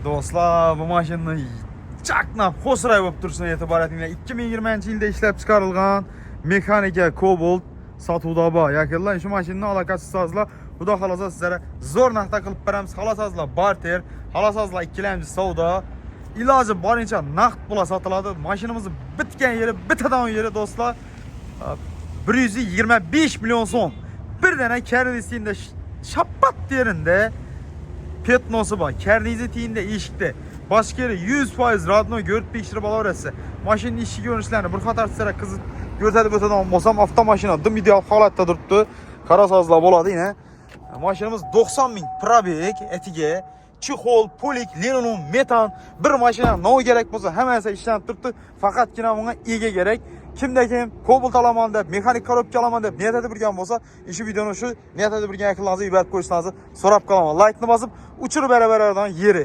Do'stlar, bu mashinani chaqnab xo'sray bo'lib turishini e'tibor etinglar. 2020-yilda ishlab chiqarilgan mexanika Cobalt sotuvda bor. Yaqinlar, shu mashinani aloqasiz sozlar. Xudo xolasa, sizlarga zo'r narxda qilib beramiz. Xolasazlar barter, xolasazlar ikkilamchi savdo. Iloji boricha naqd pula sotiladi. Mashinamizni bitgan yeri, bittadan yeri, do'stlar, 125 million so'm. Bir dana karnisinde shappat yerinde пятно si bor. Karnizi tiyinde, eshikda. Boshqa yeri 100% родной, ko'rib tekshirib olaverasiz. Mashinaning ichki ko'rinishlarini bir qator sizlarga qiziq ko'rsatib o'tadigan bo'lsam, avtomashina dim ideal holatda turibdi. Qarasangizlar bo'ladi yine. Mashinamiz 90 ming пробег etiga. Чехол, полик, linoleum, metan, bir mashina nov kerak bo'lsa, hammasi ishlanib turibdi. Faqatgina bunga ega kerak. Kimda kim Cobalt olaman deb, mexanik korobka olaman deb niyat etib yurgan bo'lsa, shu videoni shu niyat etib yurgan yaqinlaringizga yuborib qo'yishingizni so'rab qolaman. Laykni bosib, uchirib beraveradigan yeri.